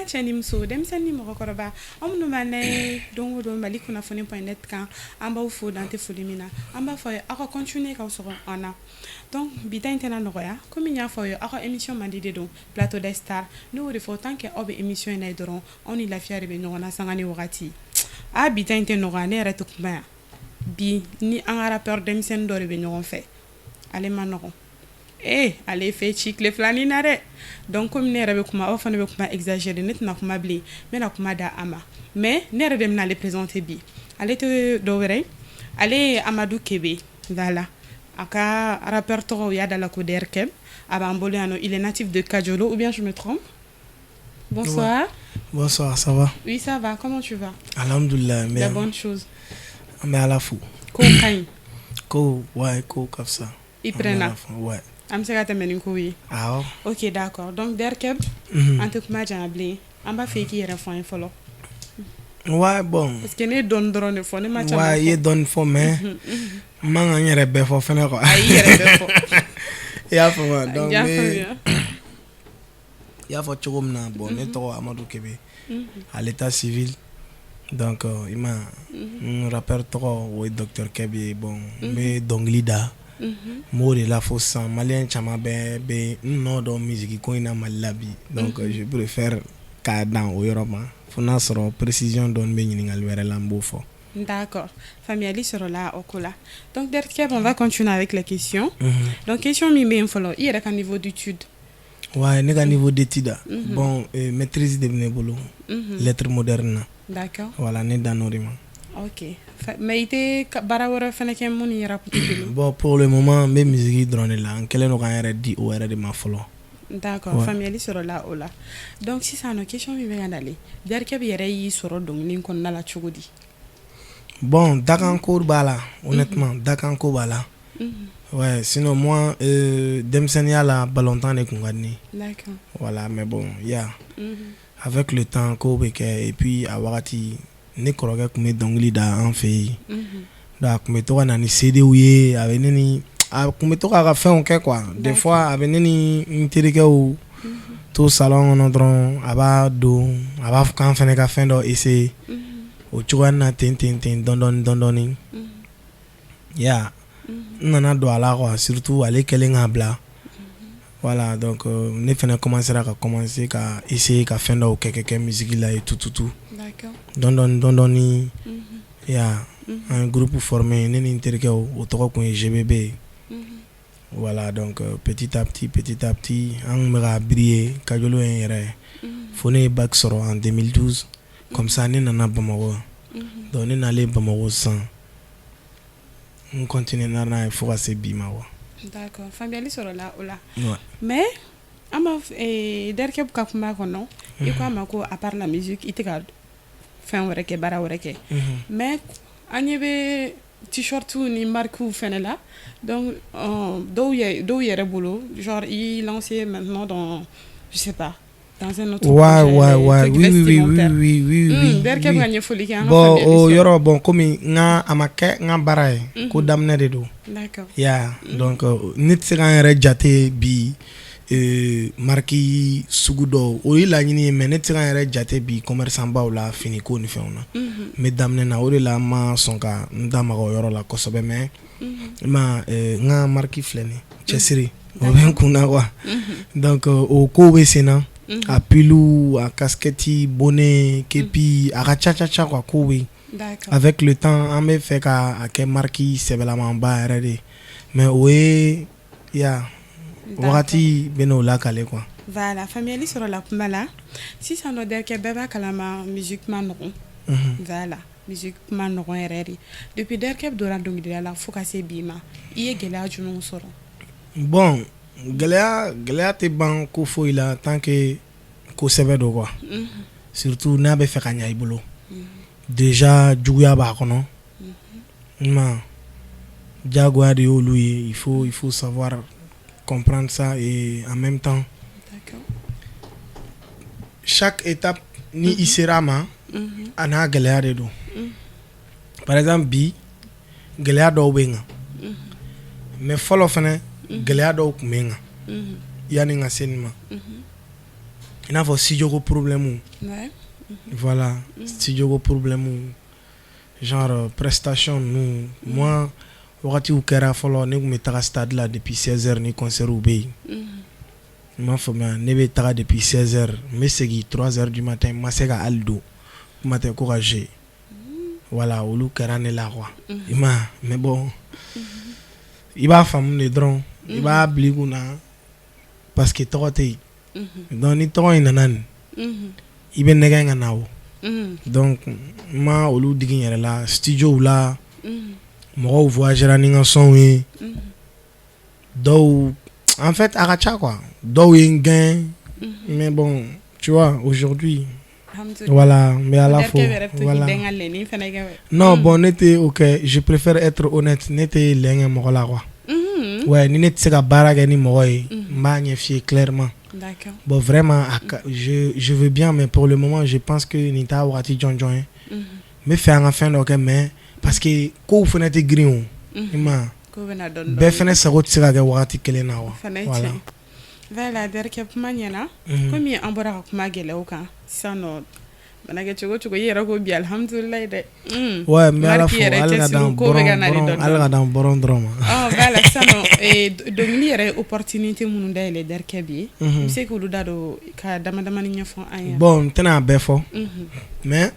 Cɛ ni muso, denmisɛnnin ni mɔgɔkɔrɔba, aw minnu b'an layɛ don o don Mali kunnafoni.net kan, an b'aw fo dan tɛ foli min na. An b'a fɔ aw ye aw ka continuer k'aw sɔgɔ an na. Donc bi ta in tɛna nɔgɔya, komi n y'a fɔ aw ye, aw ka émission mandi de don, Plateau des Stars. Ne y'o de fɔ, tant que aw bɛ émission in na dɔrɔn, aw ni lafiya de bɛ ɲɔgɔn na sanga ni wagati. A bi ta in tɛ nɔgɔya, ne yɛrɛ tɛ kuma yan bi. Ni an ka rappeur denmisɛnnin dɔ de bɛ ɲɔgɔn fɛ, ale ma nɔgɔn. Ee, ale ye fɛn ci tile filanin na dɛ. Donc komi ne yɛrɛ bɛ kuma, aw fana bɛ kuma exagérer, ne tɛna kuma bilen, n bɛna kuma da a ma. Mais ne yɛrɛ de bɛna ale présenter bi. Ale tɛ dɔ wɛrɛ ye, ale ye Amadu Kebe. Voilà, a ka rappeur tɔgɔ, u y'a da la ko DRKM. A b'an bolo yan nɔ. Il est natif de Kadiolo, ou bien je me trompe? Bonsoir. Ouais. Bonsoir, ça va? Oui, ça va. Comment tu vas? Alhamdulillah. La bonne chose. An bɛ Ala fo. Ko ka ɲi? Ko, ouais, ko ka fisa. I pɛrɛnna? Ouais. An bɛ se ka tɛmɛ ni kow ye? Awɔ. Ok, d'accord. Donc DRKM, an tɛ kuma janya bilen. An b'a fɛ i k'i yɛrɛ fɔ an ye fɔlɔ. Ouais, bon. Parce que ne ye dɔɔni dɔrɔn de fɔ, ne ma caman fɔ. Ouais, i ye dɔɔni fɔ, mais n man ka n yɛrɛ bɛɛ fɔ fɛnɛ quoi. A y'i yɛrɛ bɛɛ fɔ. I y'a faamu? Donc N y'a n bɛ faamuya. I y'a fɔ cogo min na, bon, ne tɔgɔ Amadu Kebe à l'état civil. Donc i ma n rappeur tɔgɔ, o ye Docteur Keb ye. Bon, n bɛ dɔnkili da. N b'o de la fo sisan. Maliyɛn caman bɛɛ bɛ n nɔ dɔn musique ko in na Mali la bi. Donc je préfère k'a dan o yɔrɔ ma, fo n'a sɔrɔ précision dɔɔni bɛ ɲininkali wɛrɛ la, n b'o fɔ. D'accord. Faamuyali sɔrɔla o ko la. Donc DRKM, on va continuer avec les questions. Donc question min bɛ yen fɔlɔ, i yɛrɛ ka niveau d'étude? Ouais, ne ka niveau d'étude, bon, maîtrise de bɛ ne bolo lettres modernes na. Voilà, ne dan n'o de ma. Ok. Mais i tɛ baara wɛrɛ fɛnɛ kɛ mun ni rap tɛ kelen? Bon, pour le moment, n bɛ musique dɔrɔn de la. N kɛlen don ka n yɛrɛ di o yɛrɛ de ma fɔlɔ. D'accord. Ouais. Faamuyali sɔrɔla o la. Donc sisan nɔ, question min bɛ ka nalen, DRKM yɛrɛ y'i sɔrɔ dɔnkili kɔnɔna la cogo di? Bon, dakanko b'a la, honnêtement, dakanko b'a la. Ouais, sinon moi, denmisɛnninya la, ballontan de kun ka di ne ye. Voilà, mais bon, ya avec le temps, kow bɛ kɛ. Et puis a wagati, ne kɔrɔkɛ tun bɛ dɔnkili da an fɛ yen. Donc a tun bɛ to ka na ni CDw ye, a bɛ ne ni a tun bɛ to k'a ka fɛnw kɛ quoi. Des fois, a bɛ ne ni n terikɛw to salon kɔnɔ dɔrɔn, a b'a don, a b'a fɔ k'an fɛnɛ ka fɛn dɔ essayer. O cogoya na ten ten ten, dɔɔni dɔɔni dɔɔni, ya n nana don a la quoi. Surtout ale kɛlen k'a bila. Voilà, donc ne fɛnɛ commencera ka commencer ka essayer ka fɛn dɔw kɛ kɛ kɛ musique la et tout tout tout. Dɔɔni dɔɔni dɔɔni dɔɔni, ya an ye groupe formé, ne ni n terikɛw, o tɔgɔ kun ye GBB ye. Voilà, donc petit à petit, petit à petit, an kun bɛ ka briller Kajolo ye yɛrɛ, fo ne ye bac sɔrɔ en 2012. Comme ça ne nana Bamakɔ. Donc ne nalen Bamakɔ sisan, n continuer n'a ye fo ka se bi ma quoi. D'accord. Faamuyali sɔrɔla o la. Ouais. Mais an b'a DRKM ka kuma kɔnɔ, i ko a ma ko à part la musique, i tɛ ka fɛn wɛrɛ kɛ, baara wɛrɛ kɛ. Mais an ɲɛ bɛ t-shirt ni marque fɛnɛ la. Donc dɔw yɛrɛ bolo, genre i lancé maintenant dans, je sais pas, dans un autre Ouais, projet, ouais, des ouais, trucs oui, vestimentaires. Oui. DRKM Oui. ka ɲɛfɔli kɛ, an ka Bon, faamuyali o sɔrɔ. yɔrɔ, bon, komi n ka a ma kɛ n ka baara ye, ko daminɛ de don. Ya, donc ne tɛ se ka n yɛrɛ jate bi marque sugu dɔw, o ye laɲini ye, mais ne tɛ se ka n yɛrɛ jate bi commerçant baw la finiko ni fɛnw na. N bɛ daminɛ na, o de la n ma sɔn ka n da maga o yɔrɔ la kosɛbɛ. Mais i ma n ka marque filɛ nin ye, cɛsiri o bɛ n kun na quoi. Donc o kow bɛ sen na, a pull, a casquette, bonnet, képi, a ka ca ca ca quoi, kow bɛ yen. Avec le temps, an bɛ fɛ ka a kɛ marque sɛbɛlamanba yɛrɛ de ye, mais o ye ya wagati bɛ n'o lakale quoi. Voilà, faamuyali sɔrɔla kuma la. Sisan nɔ, DRKM, bɛɛ b'a kalama, musique ma nɔgɔn. Voilà, musique ma nɔgɔn yɛrɛ de. Depuis DRKM donna dɔnkilida la fo ka se bi ma, i ye gɛlɛya jumɛnw sɔrɔ? Bon, gɛlɛya, gɛlɛya tɛ ban ko foyi la tant que ko sɛbɛ don quoi. Surtout n'a bɛ fɛ ka ɲa i bolo, déjà juguya b'a kɔnɔ. I ma diyagoya de y'olu ye. Il faut savoir comprendre ça et en même temps, chaque étape ni i sera a ma, a n'a gɛlɛya de don. Par exemple, bi gɛlɛya dɔw bɛ n kan, mais fɔlɔ fɛnɛ gɛlɛya dɔw tun bɛ n kan yanni n ka se nin ma. I n'a fɔ studio ko problème, voilà, studio ko problème, genre prestation ninnu. Moi, wagatiw kɛra fɔlɔ, ne tun bɛ taga stade la depuis 16 heures ni concert bɛ yen. I m'a faamuya? Ne bɛ taga depuis 16 heures, n bɛ segin 3 heures du matin, n ma se ka hali don, kuma tɛ ko ka jouer. Voilà, olu kɛra ne la quoi, i ma ye? Mais bon, i b'a faamu de dɔrɔn, i b'a bila i kunna parce que tɔgɔ tɛ yen. Donc ni tɔgɔ in nana nin, i bɛ nɛgɛn ka na o. Donc n ma olu digi n yɛrɛ la studio la. Mɔgɔw voyagera ni n ka son ye, dɔw, en fait, a ka ca quoi, dɔw ye n gɛn. Mais bon, tu vois, aujourd'hui, voilà, n bɛ Ala fo, voilà. Non, bon, ne tɛ o kɛ, je préfère être honnête. Ne tɛ lɛn kɛ mɔgɔ la quoi. Ouais, ni ne tɛ se ka baara kɛ ni mɔgɔ ye, n b'a ɲɛ f'i ye clairement. Bon, vraiment, je veux bien, mais pour le moment, je pense que nin t'a wagati jɔnjɔn ye. N bɛ fɛ an ka fɛn dɔ kɛ, mais parce que kow fana tɛ girin o, i ma ye, bɛɛ fana sago tɛ se ka kɛ wagati kelen na wa. Voilà. Voilà, Derkɛ, kuma ɲɛna. Komi an bɔra ka kuma gɛlɛyaw kan sisan nɔ, mana kɛ cogo cogo, i yɛrɛ ko bi alihamudulilayi dɛ. Ouais, n bɛ Ala fo, Ala ka dan bɔrɔn, Ala ka dan bɔrɔn dɔrɔn ma. Ɔ voilà, sisan nɔ, dɔnkili yɛrɛ ye opportunité minnu dayɛlɛ Derkɛ bi ye, i bɛ se k'olu da don ka dama damani ɲɛfɔ an ye? Bon, n tɛna a bɛɛ fɔ, mais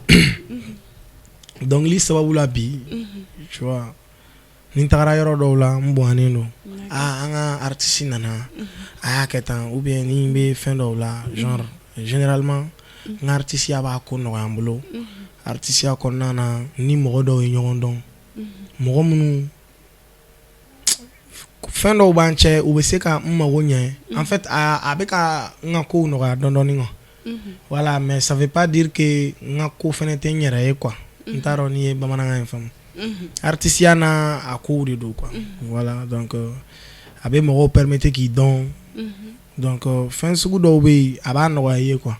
dɔnkili sababu la bi, tu vois, ni n tagara yɔrɔ dɔw la, n bonyanen don. Aa, an ka artiste nana, a y'a kɛ tan, ou bien ni n bɛ fɛn dɔw la, genre généralement n ka artiste b'a ko nɔgɔya n bolo. Artiste kɔnɔna na, ni mɔgɔ dɔw ye ɲɔgɔn dɔn, mɔgɔ minnu fɛn dɔw b'an cɛ, u bɛ se ka n mago ɲɛ. En fait, a bɛ ka n ka kow nɔgɔya dɔɔnin dɔɔnin quoi. Voilà, mais ça veut pas dire que n ka ko fɛnɛ tɛ n yɛrɛ ye quoi. N t'a dɔn n'i ye bamanankan in faamu. Artisiya n'a a kow de don quoi. Voilà, donc a bɛ mɔgɔw permettre k'i dɔn. Donc fɛn sugu dɔw bɛ yen, a b'a nɔgɔya i ye quoi.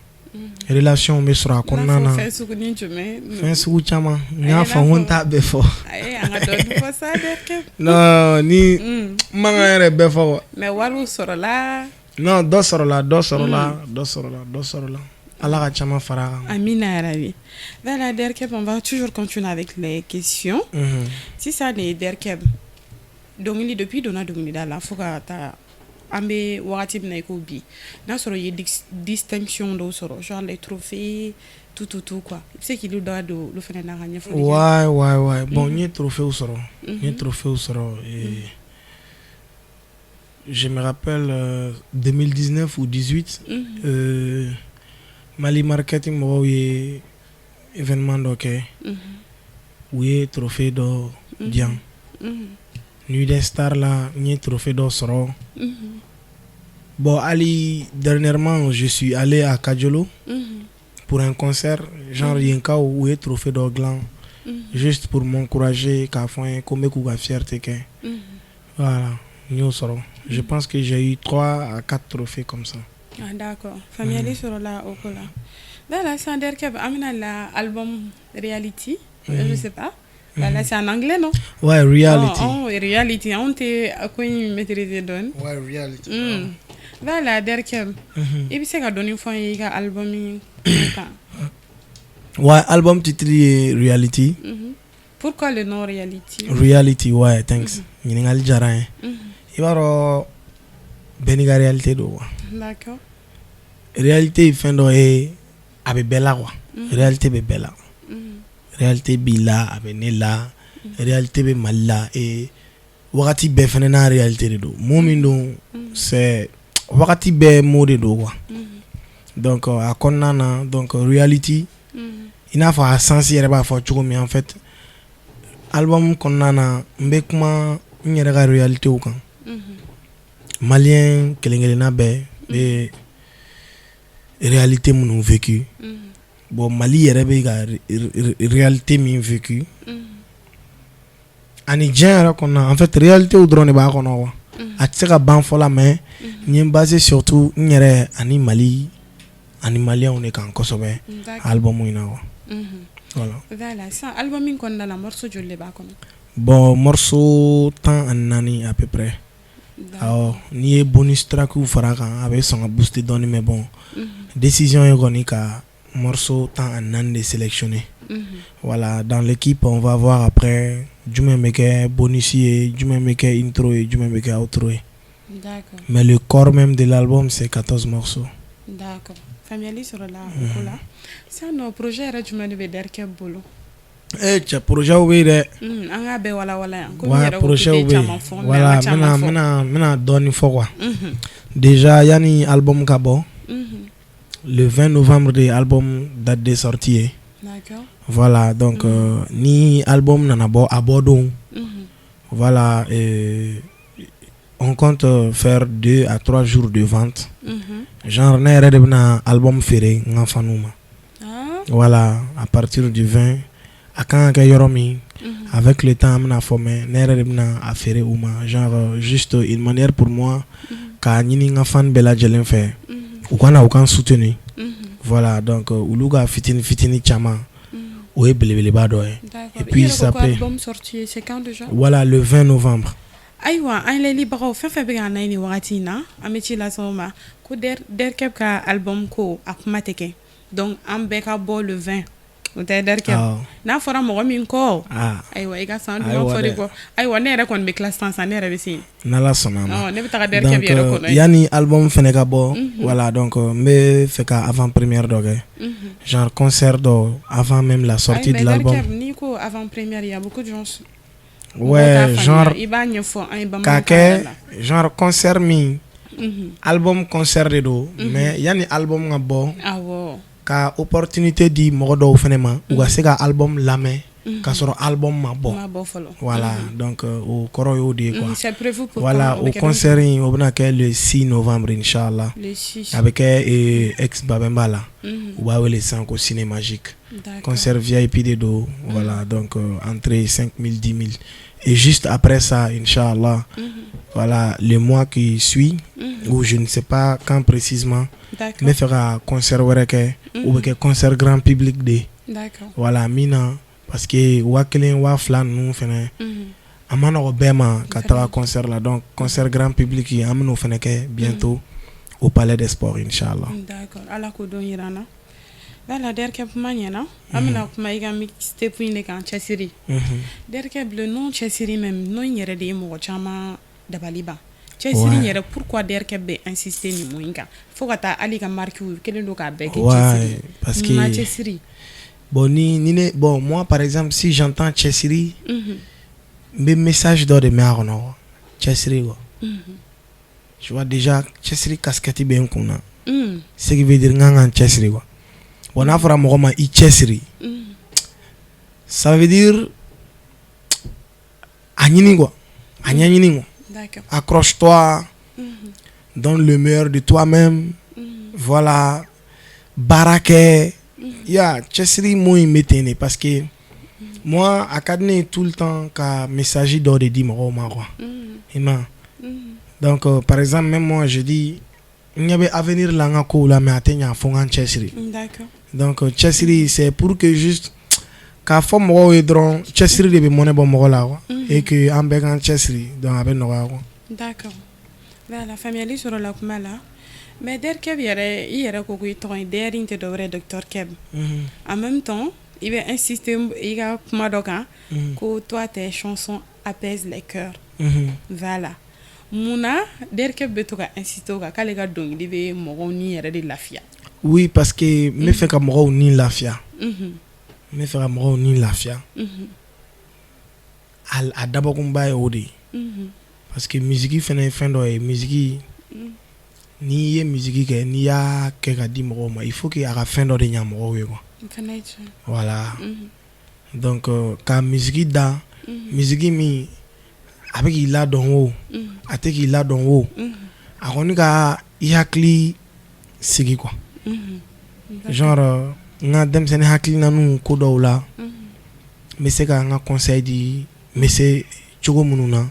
Relation bɛ sɔrɔ a kɔnɔna na. Fɛn sugunin jumɛn? Fɛn sugu caman. N y'a fɔ, n ko n t'a bɛɛ fɔ. Ayi, an ka dɔɔnin fɔ sa, Derkɛ. Non, ni n man kan yɛrɛ bɛɛ fɔ quoi. Mais wariw sɔrɔla? Non, dɔ sɔrɔla, dɔ sɔrɔla, dɔ sɔrɔla, dɔ sɔrɔla. Ala ka caman fara a kan. Amina yarabi. Voilà, Derkeb, on va toujours continuer avec les questions. Sisan de, Derkeb, dɔnkili, depuis donna dɔnkilida la fo ka taa an bɛ wagati min na i ko bi, n'a sɔrɔ i ye distinction dɔw sɔrɔ, genre les trophées, tout tout tout quoi, i bɛ se k'olu da don olu fana na ka ɲɛfɔli kɛ? Ouais. Bon, n ye trophée sɔrɔ. N ye trophée sɔrɔ. Et je me rappelle 2019 ou 18, Mali marketing mɔgɔw ye événement dɔ kɛ. U ye trophée dɔ di yan. Nuit des Stars la, n ye trophée dɔ sɔrɔ. Bon, hali dernièrement, je suis allé à Kajolo pour un concert. Genre yenkaw, u ye trophée dɔ dilan juste pour m'encourager, k'a fɔ n ye ko n bɛ k'u ka fierté kɛ. Voilà, n y'o sɔrɔ. Je pense que j'ai eu 3 à 4 trophées comme ça. Ah d'accord, faamuyali sɔrɔla o ko la. Voilà, sisan Derkeb, an bɛna la album Reality, je sais pas. Voilà, c'est en anglais, non? Ouais, Reality. Oh, Reality, anw tɛ ko in maîtriser dɔɔni. Ouais, Reality. Voilà, Derkeb, i bɛ se ka dɔɔni fɔ an ye i ka album in kan? Ouais, album titre ye Reality. Pourquoi le nom Reality? Reality, ouais, thanks. Ɲininkali diyara n ye. I b'a dɔn, bɛɛ n'i ka réalité don quoi. Réalité ye fɛn dɔ ye, a bɛ bɛɛ la quoi. Réalité bɛ bɛɛ la. Réalité b'i la, a bɛ ne la. Réalité bɛ Mali la et wagati bɛɛ fɛnɛ n'a réalité de don. Mot min don, c'est wagati bɛɛ mot de don quoi. Donc a kɔnɔna na, donc reality, i n'a fɔ a sens yɛrɛ b'a fɔ cogo min, en fait, album kɔnɔna na, n bɛ kuma n yɛrɛ ka réalité kan. Malien kelen kelenna bɛɛ bɛ réalité minnu vécu. Bon, Mali yɛrɛ bɛ ka réalité min vécu ani diɲɛ yɛrɛ kɔnɔna, en fait, réalité dɔrɔn de b'a kɔnɔ quoi. A tɛ se ka ban fɔ la, mais n ye n basé surtout n yɛrɛ ani Mali ani Malienw de kan kosɛbɛ album in na quoi. Voilà. Voilà, sisan album in kɔnɔna la, morceau joli de b'a kɔnɔ? Bon, morceau 14 à peu près. Awɔ, n'i ye bonus track fara a kan, a bɛ sɔn ka booster dɔɔnin, mais bon, décision ye kɔni ka morceau 14 de sélectionner. Voilà, dans l'équipe, on va voir après jumɛn bɛ kɛ bonus ye, jumɛn bɛ kɛ intro ye, jumɛn bɛ kɛ outro ye. Mais le corps même de l'album, c'est 14 morceaux. D'accord, faamuyali sɔrɔla o ko la. Sisan nɔ, projet yɛrɛ jumɛn de bɛ Derkɛ bolo? Eh cɛ, projet bɛ yen dɛ. An k'a bɛɛ walawala yan. Komi i yɛrɛ ko k'i tɛ caman fɔ, mais an ka caman fɔ. Voilà, n bɛna dɔɔnin fɔ quoi. Déjà, yanni album ka bɔ, le 20 novembre de ye album date de sortie ye. Voilà, donc ni album nana bɔ a bɔ don, voilà, on compte faire 2 à 3 jours de vente. Genre ne yɛrɛ de bɛna album feere n ka fans ma. Voilà, à partir du 20, a kan ka kɛ yɔrɔ min, avec le temps an bɛna fɔ, mais ne yɛrɛ de bɛna a feere u ma, genre juste une manière pour moi k'a ɲini n ka fan bɛɛ lajɛlen fɛ u ka na u ka n soutenir. Voilà, donc olu ka fitini fitini caman, o ye belebeleba dɔ ye. Et puis ça peut album sorti, c'est quand déjà? Voilà, le 20 novembre. Ayiwa, an layɛlibagaw fɛn fɛn bɛ k'an layɛ nin wagati in na, an bɛ ci lase aw ma ko Derkɛ ka album ko a kuma tɛ kɛ, donc an bɛɛ ka bɔ le 20, o tɛ Derkɛ? N'a fɔra mɔgɔ min kɔ, ayiwa, i ka san duman fɔri kɔ. Ayiwa, ne yɛrɛ kɔni bɛ tila sisan sisan, ne yɛrɛ bɛ se yen. N'Ala sɔnna a ma. Ne bɛ taga Derkɛ yɛrɛ kɔnɔ. Yanni album fɛnɛ ka bɔ, voilà, donc n bɛ fɛ ka avant première dɔ kɛ, genre concert dɔ avant même la sortie de l'album. N'i ko avant première, il y a beaucoup de gens. Ouais, genre i b'a ɲɛfɔ an ye. K'a kɛ genre concert min, album concert de don, mais yanni album ka bɔ, ka opportunité di mɔgɔ dɔw fɛnɛ ma u ka se ka album lamɛn k'a sɔrɔ album ma bɔ. Voilà, donc o kɔrɔ y'o de ye quoi. C'est prévu pour Voilà, o concert in, o bɛna kɛ le 6 novembre, inchallah. A bɛ kɛ ex Babemba la, u b'a wele sisan ko Ciné Magique. Concert VIP de don. Voilà, donc entrée 5 000, 10 000, et juste après ça, inchallah, voilà, le mois qui suit ou je ne sais pas quand précisément, n bɛ fɛ ka concert wɛrɛ kɛ, o bɛ kɛ concert grand public de ye. Voilà, min na, parce que 1000, 2000 ninnu fɛnɛ, a ma nɔgɔ bɛɛ ma ka taga concert la. Donc concert grand public, an bɛn'o fɛnɛ kɛ bientôt au Palais des Sports, inchallah. D'accord, Ala k'o don yira an na. Voilà, Derkɛ, kuma ɲɛna. An bɛna kuma i ka mixtape in de kan, Cɛsiri. Derkɛ, le nom Cɛsiri même, nom in yɛrɛ de ye mɔgɔ caman dabali ban. Cɛsiri in yɛrɛ, pourquoi Derkɛ bɛ insister nin mot in kan fo ka taa hali ka marque kelen don k'a bɛɛ kɛ Cɛsiri? Parce que Ma Cɛsiri. Bon, ni ne, bon, moi par exemple, si j'entends Cɛsiri, n bɛ message dɔ de mɛn a kɔnɔ quoi. Cɛsiri quoi. Tu vois, déjà cɛsiri casquette bɛ n kun na. Ce qui veut dire n kan ka n cɛsiri quoi. Bon, n'a fɔra mɔgɔ ma i cɛsiri, ça veut dire a ɲini quoi, a ɲɛɲini quoi. Accroche-toi, donne le meilleur de toi-même. Voilà, baara kɛ. Ya cɛsiri mot in bɛ ten de, parce que moi, a ka di ne ye tout le temps ka message dɔ de di mɔgɔw ma quoi. I ma. Donc par exemple, même moi, je dis n ɲɛ bɛ avenir la n ka kow la, mais a tɛ ɲa fo n ka n cɛsiri. Donc cɛsiri, c'est pour que juste k'a fɔ mɔgɔw ye dɔrɔn, cɛsiri de bɛ mɔnɛ bɔ mɔgɔ la quoi, et que an bɛɛ k'an cɛsiri, donc a bɛ nɔgɔya quoi. D'accord. Voilà, faamuyali sɔrɔla kuma la. Mais Derkɛ yɛrɛ, i yɛrɛ ko ko i tɔgɔ in DR in tɛ dɔwɛrɛ ye, Docteur Keb. En même temps, i bɛ insister i ka kuma dɔ kan ko toi, tes chansons apaisent les cœurs. Voilà. Munna Derkɛ bɛ to ka insister o kan k'ale ka dɔnkili bɛ mɔgɔw ni yɛrɛ de lafiya? Oui, parce que n bɛ fɛ ka mɔgɔw ni lafiya. N bɛ fɛ ka mɔgɔw ni lafiya. A dabɔkunba ye o de ye. Parce que musique fɛnɛ ye fɛn dɔ ye, musique, n'i ye musique kɛ, n'i y'a kɛ ka di mɔgɔw ma, il faut que a ka fɛn dɔ de ɲa mɔgɔw ye quoi. Voilà. Donc ka musique da, musique min a bɛ k'i ladɔn o, a tɛ k'i ladɔn o, a kɔni ka i hakili sigi quoi. Genre n ka denmisɛnnin hakilinaninw ko dɔw la, n bɛ se ka n ka conseil di, n bɛ se cogo minnu na.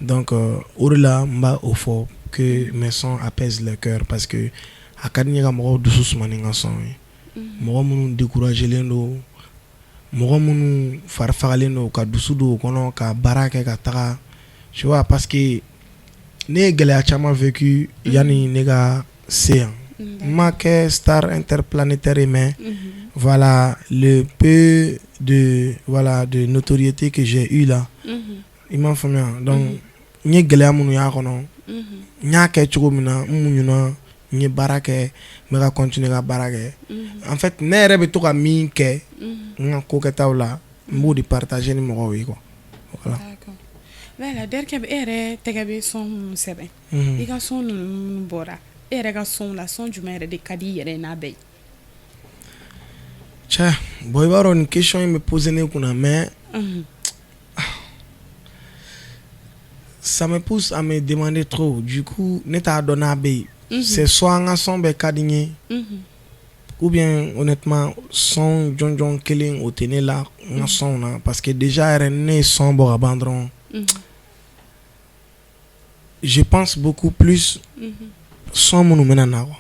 Donc o de la n b'a o fɔ que mes sons apaisent les cœurs, parce que a ka di n ye ka mɔgɔw dusu suma ni n ka son ye. Mɔgɔ minnu découragé len don, mɔgɔ minnu fari fagalen don, ka dusu don u kɔnɔ ka baara kɛ ka taga, tu vois, parce que Ne ye gɛlɛya caman vécu yanni ne ka se yan. N ma kɛ star interplanétaire ye, mais voilà, le peu de, voilà, de notoriété que j'ai eu là, i m'a faamuya? Donc n ye gɛlɛya minnu y'a kɔnɔ, n y'a kɛ cogo min na, n muɲuna, n ye baara kɛ, n bɛ ka continuer ka baara kɛ. En fait, ne yɛrɛ bɛ to ka min kɛ n ka kokɛtaw la, n b'o de partager ni mɔgɔw ye quoi, voilà. D'accord. Voilà, Derkɛ, e yɛrɛ tɛgɛ bɛ son minnu sɛbɛn, i ka son ninnu minnu bɔra, e yɛrɛ ka son la, son jumɛn yɛrɛ de ka di i yɛrɛ ye n'a bɛɛ ye? Cɛ, bon, i b'a dɔn, nin question in bɛ poser ne kunna, mais ça me pousse à me demander trop. Du coup, ne t'a dɔn n'a bɛ yen. C'est soit an ka son bɛɛ ka di n ye, ou bien honnêtement, son jɔnjɔn kelen o tɛ ne la n ka son na, parce que déjà yɛrɛ, ne ye son bɔ ka ban dɔrɔn, je pense beaucoup plus son minnu bɛna na quoi.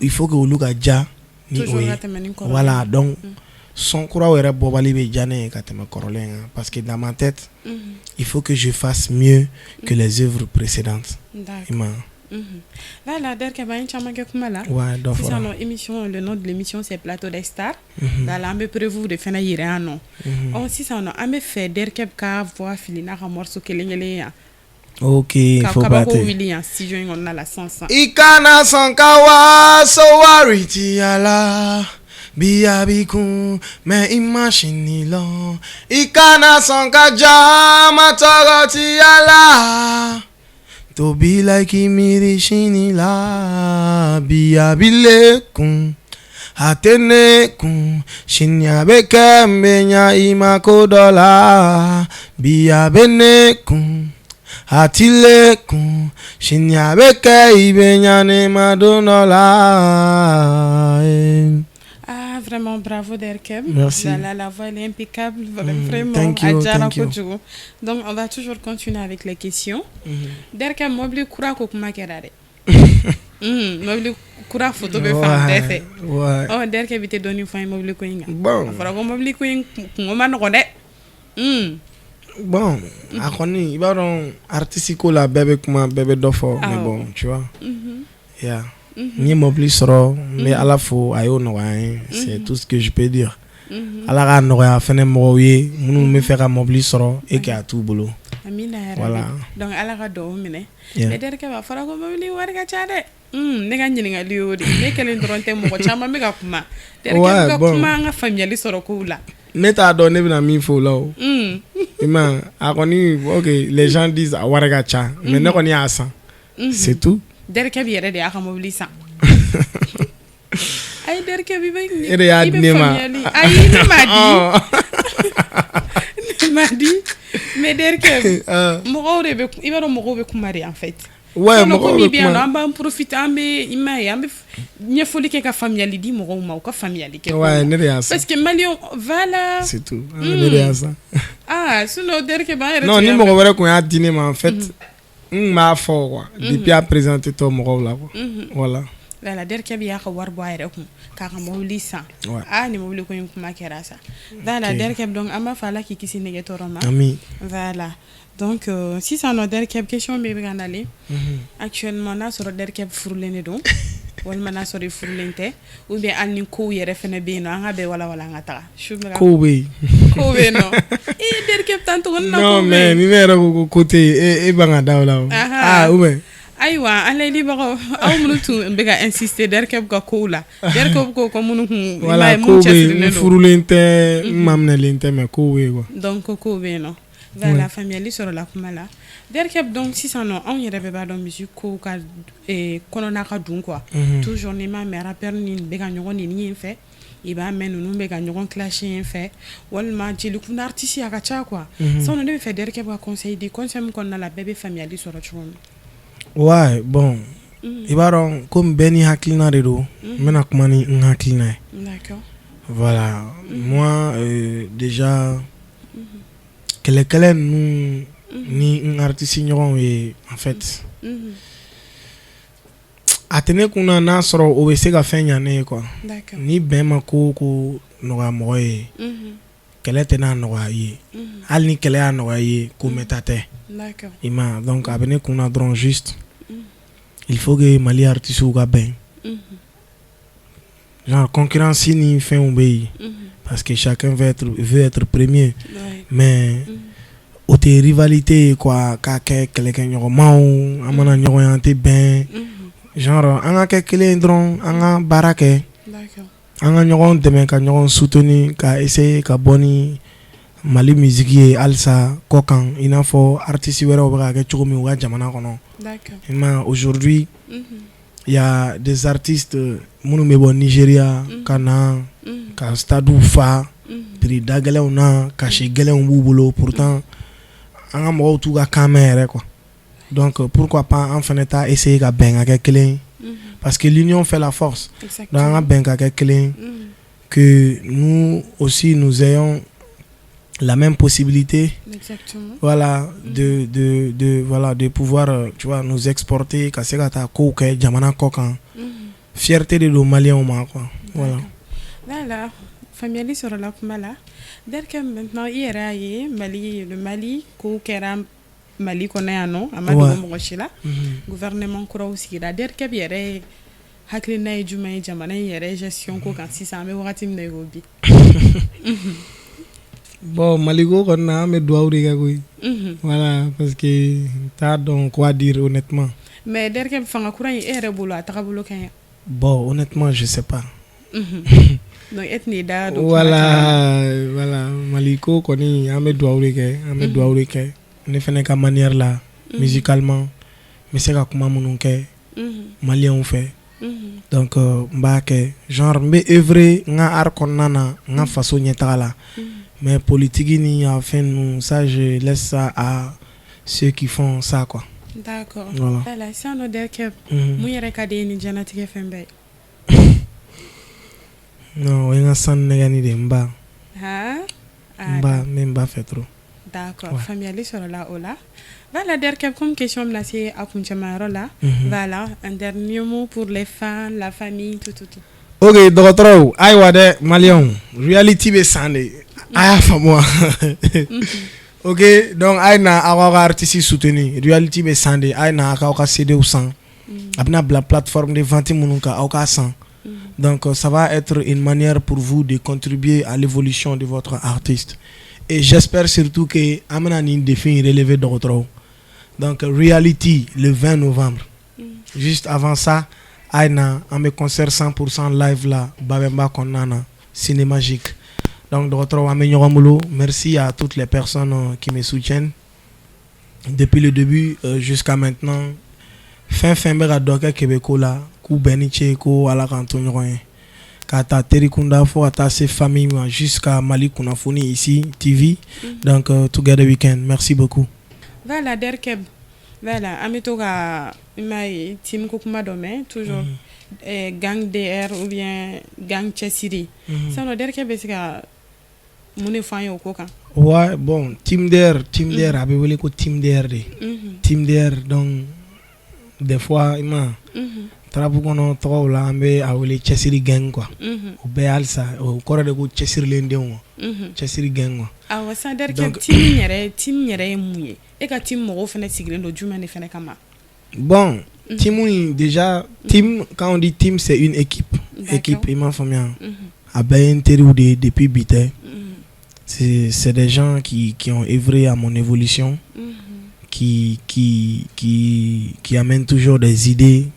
Il faut que olu ka ja ni o ye. Voilà, donc son kuraw yɛrɛ bɔbali bɛ diya ne ye ka tɛmɛ kɔrɔlen kan, parce que dans ma tête, il faut que je fasse mieux que les œuvres précédentes, i ma. Voilà, Derkɛ, an ye caman kɛ kuma la. Ouais, dɔ fɔra. Sisan nɔ, émission, le nom de l'émission, c'est Plateau des Stars. Voilà, an bɛ preuve de fana yira yan nɔ. Ɔ, sisan nɔ, an bɛ fɛ Derkɛ ka voix fili n'a ka morceau kelen kelen yan. Ok. Ka fo kabako ba tɛ. Wuli yan studio in kɔnɔna la sisan sisan. I kana sɔn ka waso wari ti a la, bi a b'i kun mais i ma sini lɔn. I kana sɔn ka jama tɔgɔ ti a la, tobi la k'i miiri sini la. Bi a b'i le kun, a tɛ ne kun, sini a bɛ kɛ n bɛ ɲa i ma ko dɔ la. Bi a bɛ ne kun, a ti le kun, sini a bɛ kɛ i bɛ ɲa ne ma don dɔ la. Ah, vraiment, bravo Derkeb. Merci. Voilà, la voix, elle est impeccable, vraiment. Thank you, A diyara thank you. kojugu. Donc, on va toujours continuer avec les questions. Derkeb, mobili kura ko kuma kɛra dɛ. Mobili kura photo bɛ fan bɛɛ fɛ. Ouais. Ɔ, Derkeb, i tɛ dɔɔnin fɔ an ye mobili ko in kan? Bon. A fɔra ko mobili ko in kungo ma nɔgɔn dɛ. Bon, a kɔni, i b'a dɔn, artiste ko la, bɛɛ bɛ kuma, bɛɛ bɛ dɔ fɔ, mais bon, tu vois. Yeah. N ye mobili sɔrɔ, n bɛ Ala fo, a y'o nɔgɔya n ye. C'est tout ce que je peux dire. Ala k'a nɔgɔya fɛnɛ mɔgɔw ye minnu bɛ fɛ ka mobili sɔrɔ et que a t'u bolo. Amina yarabi. Voilà. Donc Ala ka duwawu minɛ. Yeah. Mais Derkeb, a fɔra ko mobili wari ka ca dɛ. Ne ka ɲininkali y'o de ye. Ne kelen dɔrɔn tɛ, mɔgɔ caman bɛ ka kuma. Derkeb ka bon. kuma, an ka faamuyali sɔrɔ kow la. Ne t'a dɔn ne bɛna min fɔ o la o. I ma ye, a kɔni, ok, les gens disent a wari ka ca, mais ne kɔni y'a san. C'est tout. Derkeb yɛrɛ de y'a ka mobili san. Ayi, Derkeb, i bɛ E de y'a i di bɛ ne ma. faamuyali. Ayi, ne m'a di. Ne m'a di. Mais Derkeb, mɔgɔw de bɛ, i b'a dɔn, mɔgɔw bɛ kuma de en fait. Ouais, Sinon, mɔgɔw komi bɛ i bɛ yan nɔ, kuma. an b'an profiter, an bɛ, i m'a ye, an bɛ ɲɛfɔli kɛ ka faamuyali di mɔgɔw ma, u ka faamuyali kɛ. Ouais, ne de y'a san. Parce que maliyɛnw, voilà. C'est tout. Ne de y'a san. Ah, sinon Derkeb, an yɛrɛ Non, tun ni y'a mɔgɔ mɛn. wɛrɛ kun y'a di ne ma, en fait, n kun b'a fɔ quoi. Depuis a présenté tɔ mɔgɔw la quoi. Voilà. Voilà, Derkeb y'a ka wari bɔ a yɛrɛ kun k'a ka mobili san. Ouais. Ah, ni mobili ko in kuma kɛra sa. Voilà, Ok. Derkeb, donc an b'a fɔ Ala k'i kisi nɛgɛ tɔɔrɔ ma. Ami. Voilà. Donc sisan nɔ, Derkeb, question bɛ ka nalen. Actuellement, n'a sɔrɔ Derkeb furulen de don, walima n'a sɔrɔ i furulen tɛ, ou bien hali ni kow yɛrɛ fɛnɛ bɛ yen nɔ, an ka bɛɛ walawala an ka taga. Su bɛ ka Kow bɛ yen. Kow bɛ yen nɔ. Ee, Derkeb, tan tuguni na Non, kow bɛ mais yen. ni ne yɛrɛ ko ko tɛ yen, e ban ka da o la o. Aha. Ah, ou bien. Ayiwa, an layɛlibagaw, aw minnu tun bɛ ka insister Derkeb ka kow la, Derkeb ko minnu kun, i m'a Voilà, ye, kow mun bɛ yen. cɛsirilen N don. furulen tɛ, n maminɛlen tɛ, mais kow bɛ yen quoi. Donc kow bɛ yen nɔ. Voilà, faamuyali sɔrɔla kuma la. Derkeb, donc sisan nɔ, anw yɛrɛ bɛɛ b'a dɔn musique kow ka kɔnɔna ka dun quoi. Toujours n'i m'a mɛn, rappeur ni nin bɛ ka ɲɔgɔn neni yen fɛ, i b'a mɛn ninnu bɛ ka ɲɔgɔn clasher yen fɛ, walima jelikunda artiste a ka ca quoi. Sisan nɔ, ne bɛ fɛ Derkeb ka conseil di, conseil min kɔnɔna la bɛɛ bɛ faamuyali sɔrɔ cogo min. Ouais, bon. I b'a dɔn, komi bɛɛ ni hakilina de don, n bɛna kuma ni n hakilina ye. D'accord. Voilà. Moi, déjà, kɛlɛkɛlɛ ninnu ni n artiste ɲɔgɔnw ye, en fait, a tɛ ne kunna n'a sɔrɔ o bɛ se ka fɛn ɲa ne ye quoi. D'accord. Ni bɛn ma ko o ko nɔgɔya mɔgɔ ye, Kɛlɛ tɛ n'a nɔgɔya i ye, hali ni kɛlɛ y'a nɔgɔya i ye, ko mɛnta tɛ. I ma? Donc a bɛ ne kunna dɔrɔn, juste il faut que Mali artistes ka bɛn. Genre concurrence ni fɛnw bɛ yen parce que chacun veut être premier, mais o tɛ rivalité ye quoi, k'a kɛ kɛlɛkɛɲɔgɔnmaw, an mana ɲɔgɔn ye an tɛ bɛn. Genre an ka kɛ kelen dɔrɔn, an ka baara kɛ, an ka ɲɔgɔn dɛmɛ, ka ɲɔgɔn soutenir, ka essayer ka bɔ ni Mali musique ye halisa kɔ kan, i n'a fɔ artistes wɛrɛw bɛ ka kɛ cogo min u ka jamana kɔnɔ. I ma? Aujourd'hui, il y a des artistes minnu bɛ bɔ Nigéria ka na ka stade fa, prix da gɛlɛnw na, cachet gɛlɛnw b'u bolo. Pourtant an ka mɔgɔw t'u ka kan mɛn yɛrɛ quoi. Donc pourquoi pas an fana ta essayer ka bɛn ka kɛ kelen, parce que l'union fait la force. Donc an ka bɛn ka kɛ kelen, que nous aussi nous ayons la même possibilité. Voilà, de voilà, de pouvoir, tu vois, nous exporter, ka se ka taa kow kɛ jamana kɔ kan. Fierté de don maliyɛnw ma quoi, voilà. Voilà, faamuyali sɔrɔla kuma la. Derkɛ, maintenant i yɛrɛ y'a ye Mali, le Mali ko kɛra Mali kɔnɔ yan nɔ, a ma dogo mɔgɔ si la. Gouvernement kuraw sigira. Derkɛ yɛrɛ hakilina ye jumɛn ye jamana in yɛrɛ gestion ko kan sisan, an bɛ wagati min na i ko bi? Bon, Maliko kɔni na, an bɛ dugawu de kɛ koyi. Voilà, parce que n t'a dɔn quoi dire, honnêtement. Mais Derkɛ, fanga kura in, e yɛrɛ bolo, a tagabolo ka ɲi? Bon, honnêtement, je sais pas. Donc e tɛn'i da don? Voilà, Maliko kɔni, an bɛ dugawu de kɛ, an bɛ dugawu de kɛ. Ne fɛnɛ ka manière la, musicalement, n bɛ se ka kuma minnu kɛ maliyɛnw fɛ, donc n b'a kɛ, genre n bɛ œuvrer n ka art kɔnɔna na, n ka faso ɲɛtaga la. Mais politique ni a fɛn ninnu, ça, je laisse ça à ceux qui font ça quoi. D'accord. Voilà. Voilà, sisan nɔ Derkɛ, mun yɛrɛ ka di e ni diɲɛlatigɛ fɛn bɛɛ ye? Non, o ye n ka sanu nɛgɛni de ye, n ba. Han? N ba, n bɛ n ba fɛ trop. D'accord, faamuyali sɔrɔla o la. Voilà, Derkɛ, comme question bɛna se a kuncɛmayɔrɔ la, voilà, un dernier mot pour les fans, la famille, tout, tout, tout. Ok, dɔgɔtɔrɔw, ayiwa dɛ, maliyɛnw, Reality bɛ san de, a y'a faamu wa? Ok, donc a ye na aw k'aw ka artiste soutenir. Reality bɛ san de, a ye na aw k'aw ka CD san. A bɛna bila plateforme de vente minnu kan, aw k'a san. Donc ça va être une manière pour vous de contribuer à l'évolution de votre artiste et j'espère surtout que an bɛna nin défi in relever, dɔgɔtɔrɔw. Donc Reality le 20 novembre. Juste avant ça, a ye na, an bɛ concert 100% live la Babɛnba kɔnɔna na, Cinémagique. Donc dɔgɔtɔrɔw, an bɛ ɲɔgɔn bolo. Merci à toutes les personnes qui me soutiennent depuis le début jusqu'à maintenant. Fɛn fɛn bɛ ka dɔ kɛ Kebeko la, k'u bɛɛ ni ce, ko Ala k'an to ɲɔgɔn ye, k'a ta teri kunda fo ka taa se famille ma, jusqu'à Mali kunnafoni ici TV. Donc together we can. Merci beaucoup. Voilà, Derkeb, voilà, an bɛ to ka i m'a ye team ko kuma dɔ mɛn toujours, gang DR ou bien gang cɛsiri. Sisan nɔ, Derkeb bɛ se ka mun de fɔ an ye o ko kan? Ouais, bon, Team DR, Team DR, a bɛ wele ko Team DR de. Team DR, donc des fois, i ma trap kɔnɔ tɔgɔw la, an bɛ a wele cɛsiri gang quoi. O bɛɛ halisa, o kɔrɔ de ko cɛsirilen denw quoi. Cɛsiri gang quoi. Awɔ, sisan Derkeb, team yɛrɛ ye mun ye? E ka team mɔgɔw fana sigilen don jumɛn de fana kama? Bon, team in déjà, team, quand on dit team, c'est une équipe. Équipe, i m'a faamuya. A bɛɛ ye n teriw de ye depuis bi tɛ. C'est des gens qui ont œuvré à mon évolution, qui amènent toujours des idées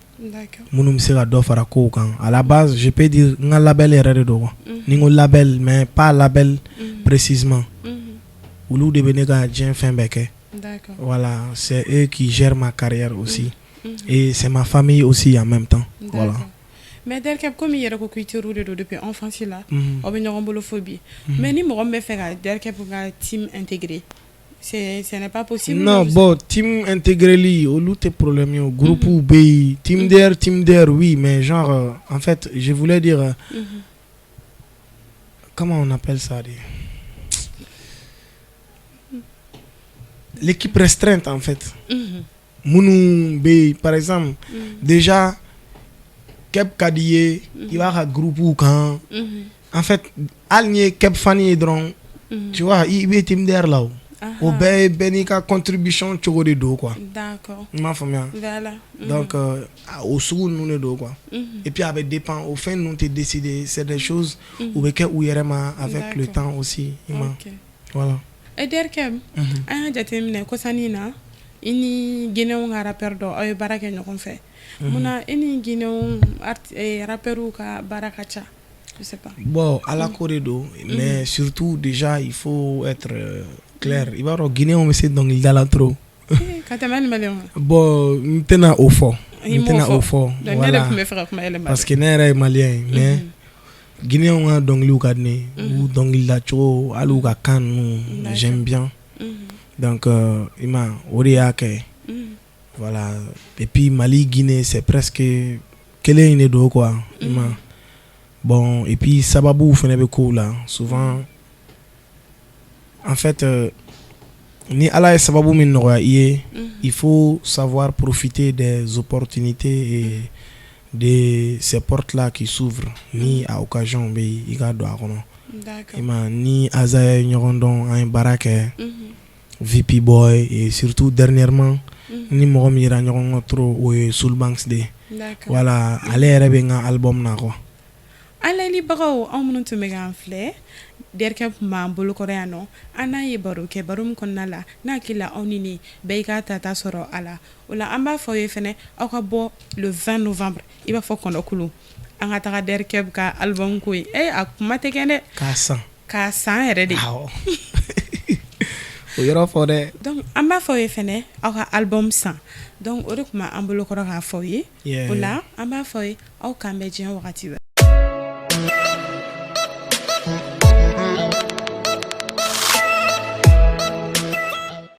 minnu bɛ se ka dɔ fara kow kan. À la base, je peux dire n ka label yɛrɛ de don quoi. Ni n ko label, mais pas label précisément. Olu de bɛ ne ka diɲɛ fɛn bɛɛ kɛ. Voilà, c'est eux qui gèrent ma carrière aussi. Et c'est ma famille aussi en même temps. Voilà. Mais Derkeb, komi i yɛrɛ ko k'i teriw de don depuis enfance la, aw bɛ ɲɔgɔn bolo fo bi. Mais ni mɔgɔ min bɛ fɛ ka Derkeb ka team intégrer, c'est ce n'est pas possible? Non, bon, team intégreli, olu tɛ problème ye o. Groupe bɛ yen, Team DR, Team DR, oui, mais genre, en fait, je voulais dire, comment on appelle ça de? L'équipe restreinte en fait. Minnu bɛ yen, par exemple, déjà, Keb ka di i ye, i b'a ka groupe kan. En fait, hali n'i ye Keb fan ye dɔrɔn, Tu vois, i bɛ team DR la, o o bɛɛ ye bɛɛ n'i ka contribution cogo de don quoi. I m'a faamuya? Donc o sugu ninnu de don quoi. Et puis a bɛ dépend, o fɛn ninnu tɛ décider, c'est des choses u bɛ kɛ u yɛrɛ ma avec le temps aussi, i ma, voilà. E Derkɛ, an y'a jateminɛ kɔsannin na, i ni Guinéen ka rappeur dɔ, aw ye baara kɛ ɲɔgɔn fɛ. Munna e ni Guinéen rappeurs ka baara ka ca? Je sais pas. Bon, ala ko de don, mais surtout déjà il faut être clair. I b'a dɔn, Guinéen bɛ se dɔnkilida la trop. Ka tɛmɛ hali Maliyɛnw kan. Bon, n tɛna o fɔ. N tɛna o fɔ. Voilà. Ne tun bɛ fɛ ka kuma yɛlɛma. Parce que ne yɛrɛ ye Maliyɛn ye, mais Guinéen ka dɔnkiliw ka di ne ye. U dɔnkilida cogo, hali u ka kan ninnu, j'aime bien. Donc i ma, o de y'a kɛ. Voilà. Et puis Mali, Guinée, c'est presque kelen in de don quoi. I ma. Bon, et puis sababuw fana bɛ kow la souvent. En fait, ni Ala ye sababu min nɔgɔya i ye, il faut savoir profiter des opportunités et de ces portes-là qui s'ouvrent. Ni a occasion bɛ yen, i ka don a kɔnɔ. I ma, ni Aza ye ɲɔgɔn dɔn, an ye baara kɛ. VP Boy et surtout dernièrement, ni mɔgɔ min yera ɲɔgɔn kɔ trop, o ye Soulbanks de ye. Voilà, ale yɛrɛ bɛ n ka album na quoi. An layɛlibagaw, anw minnu tun bɛ k'an filɛ, Derkɛ tun b'an bolokɔrɔ yan nɔ, an n'a ye baro kɛ. Baro min kɔnɔna la, n'a hakili la, aw ni ne bɛɛ i k'a tata sɔrɔ a la. O la, an b'a fɔ aw ye fɛnɛ, aw ka bɔ le 20 novembre, i b'a fɔ kɔnɔkulu, an ka taga Derkɛ ka album ko ye. E, a kuma tɛ kɛ dɛ. K'a san. K'a san yɛrɛ de. Awɔ, o yɔrɔ fɔ dɛ. Donc an b'a fɔ aw ye fɛnɛ, aw ka album san. Donc o de tun b'an bolokɔrɔ k'a fɔ aw ye. O la, an b'a fɔ aw ye, aw k'an bɛn diɲɛ wagati wɛrɛ.